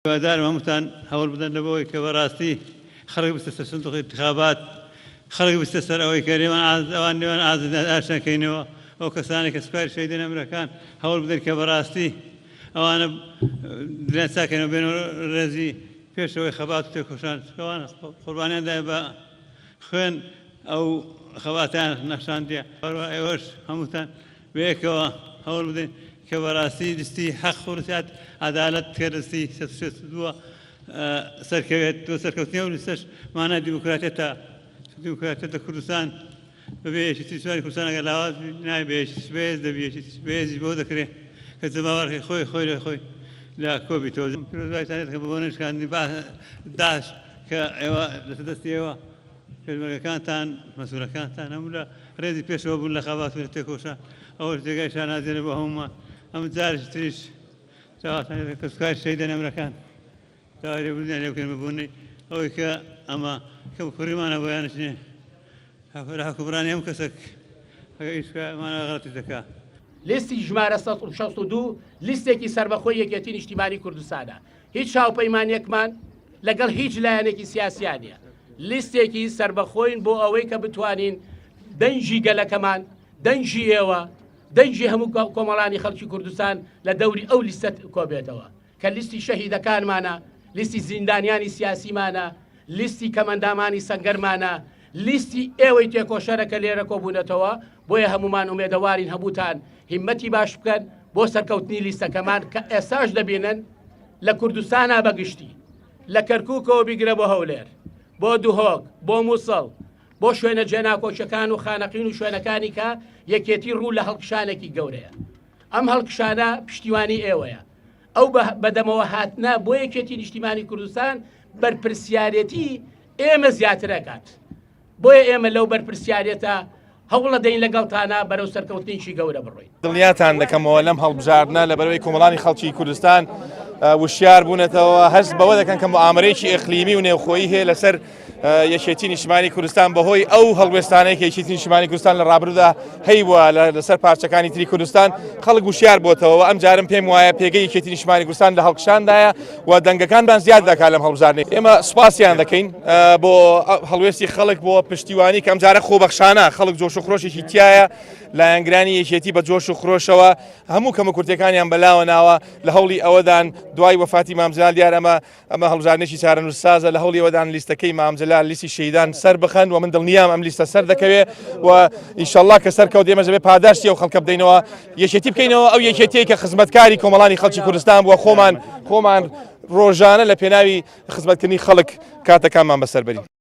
هیوادارم هەمووتان هەوڵ بدەن لە بۆی کە بەڕاستی خەڵک بچتە سەر سندوقی انتخابات، خەڵک بچتە سەر ئەوەی کە نێوان ئاز ئەوان نێوان ئازاد ئاشناکەینەوە، ئەو کەسانەی کە سوپاری شەهیدە نەمرەکان هەوڵ بدەن کە بەڕاستی ئەوانە دلیان چاکەنەوە بێنەوە ڕێزی پێشەوەی خەبات و تێکۆشان چونکە ئەوان قوربانیان دایە بە خوێن ئەو خەباتیان نەخشاندیە. هەروەها ئێوەش هەمووتان بەیەکەوە هەوڵ بدەین کە بەڕاستی لیستی حەق و ڕسیات عەدالەت کە لیستی 162 سەرکەوێت و سەرکەوتنی ئەو لیستەش مانای دیموکراتیەتە دیموکراتیەت لە کوردستان بەبێ یەکێتی نیشتمانی کوردستان ئەگەر لاواز بی نابێ بە یەکێتی بەهێز دەبی یەکێتی بەهێزیش بەوە دەکرێ کە جەماوەرەکەی خۆی خۆی لە خۆی لە کۆبیتەوە پیرۆزبایتان لێ دەکەم بە بۆنەی شکاندنی داعش کە ئێوە لەسەر دەستی ئێوە پێشمەرگەکانتان، مەسئولەکانتان هەموو لە ڕێزی پێشەوە بوون لە خەبات و لە تێکۆشان، ئەوەش جێگای شانازییە بۆ هەموومان. ئەم جارێکی تریش چاوەتان لێ دەکەم کەسوکاری شەهیدە نەمرەکان داوای لێبوردنیان لێ بکەن بە بۆنەی ئەوەی کە ئەمە کەموکوڕیمانە بۆیانش نییە لە حوکمڕانی هەموو کەسێک ئەگەر ئیش بکا ئەمانە غەڵەتیش دەکا. لیستی ژمارە 162 لیستێکی سەربەخۆی یەکێتی نیشتیمانی کوردستانە، هیچ هاوپەیمانیەکمان لەگەڵ هیچ لایەنێکی سیاسیا نیە، لیستێکی سەربەخۆین بۆ ئەوەی کە بتوانین دەنگی گەلەکەمان، دەنگی ئێوە، دەنگی هەموو کۆمەڵانی خەڵکی کوردستان لە دەوری ئەو لیستە کۆبێتەوە کە لیستی شەهیدەکانمانە، لیستی زیندانیانی سیاسیمانە، لیستی کەمەندامانی سەنگەرمانە، لیستی ئێوەی تێکۆشەرە کە لێرە کۆبوونەتەوە، بۆیە هەموومان ئومێدەوارین هەمووتان هیمەتی باش بکەن بۆ سەرکەوتنی لیستەکەمان کە ئێستاش دەبینن لە کوردستانا بە گشتی لە کەرکوکەوە بیگرە بۆ هەولێر بۆ دهۆک بۆ موسڵ بۆ شوێنە جێناکۆکیەکان و خانەقین و شوێنەکانی کە یەکێتی ڕوو لە هەڵکشانێکی گەورەیە ئەم هەڵکشانە پشتیوانی ئێوەیە ئەو بەدەمەوە هاتنە بۆ یەکێتی نیشتیمانی کوردستان بەرپرسیارێتی ئێمە زیاترەکات بۆیە ئێمە لەو بەرپرسیارێتە هەوڵەدەین لەگەڵتانە بەرەو سەرکەوتنێکی گەورە بڕۆین. دڵنیاتان دەکەمەوە لەم هەڵبژاردنە لەبەرەوەی کۆمەڵانی خەڵکی کوردستان وشیار بوونەتەوە هەست بەوە دەکەن کە موئامەرەیەکی ئیقلیمی و نێوخۆیی هەیە لەسەر یەکێتی نیشتمانی کوردستان بەهۆی ئەو هەڵوێستانەی کە یەکێتی نیشتمانی کوردستان لە ڕابردوودا هەیبووە لەسەر پارچەکانی تری کوردستان خەڵک وشیار بۆتەوە ئەم جارم پێم وایە پێگەی یەکێتی نیشتمانی کوردستان لە هەڵکشاندایە و دەنگەکانمان زیاد دەکات لەم هەڵبژاردنەی ئێمە سوپاسیان دەکەین بۆ هەڵوێستی خەڵک بۆ پشتیوانی کەم جارە خۆبەخشانە خەڵک جۆش و خرۆشێکی تایە لایەنگرانی یەکێتی بە جۆش و خرۆشەوە هەموو کەمە کورتەکانیان بەلاوە ناوە لە هەوڵی ئەوەدان دوای وەفاتی مامجلال دیار ئەمە ئەمە هەڵبژاردنێکی چارەنووسسازە لە هەوڵی ئەوەدان لیستەکەی مامجلال لیستی شەهیدان سەر بخەن و من دڵنیام ئەم لیستە سەر دەکەوێ و ئینشەڵڵا کە سەرکەوت ئێمەش دەبێ پاداشتی ئەو خەڵکە بدەینەوە یەکێتی بکەینەوە ئەو یەکێتیەی کە خزمەتکاری کۆمەڵانی خەڵکی کوردستان بووە خۆمان خۆمان ڕۆژانە لە پێناوی خزمەتکردنی خەڵک کاتەکانمان بەسەر بەرین.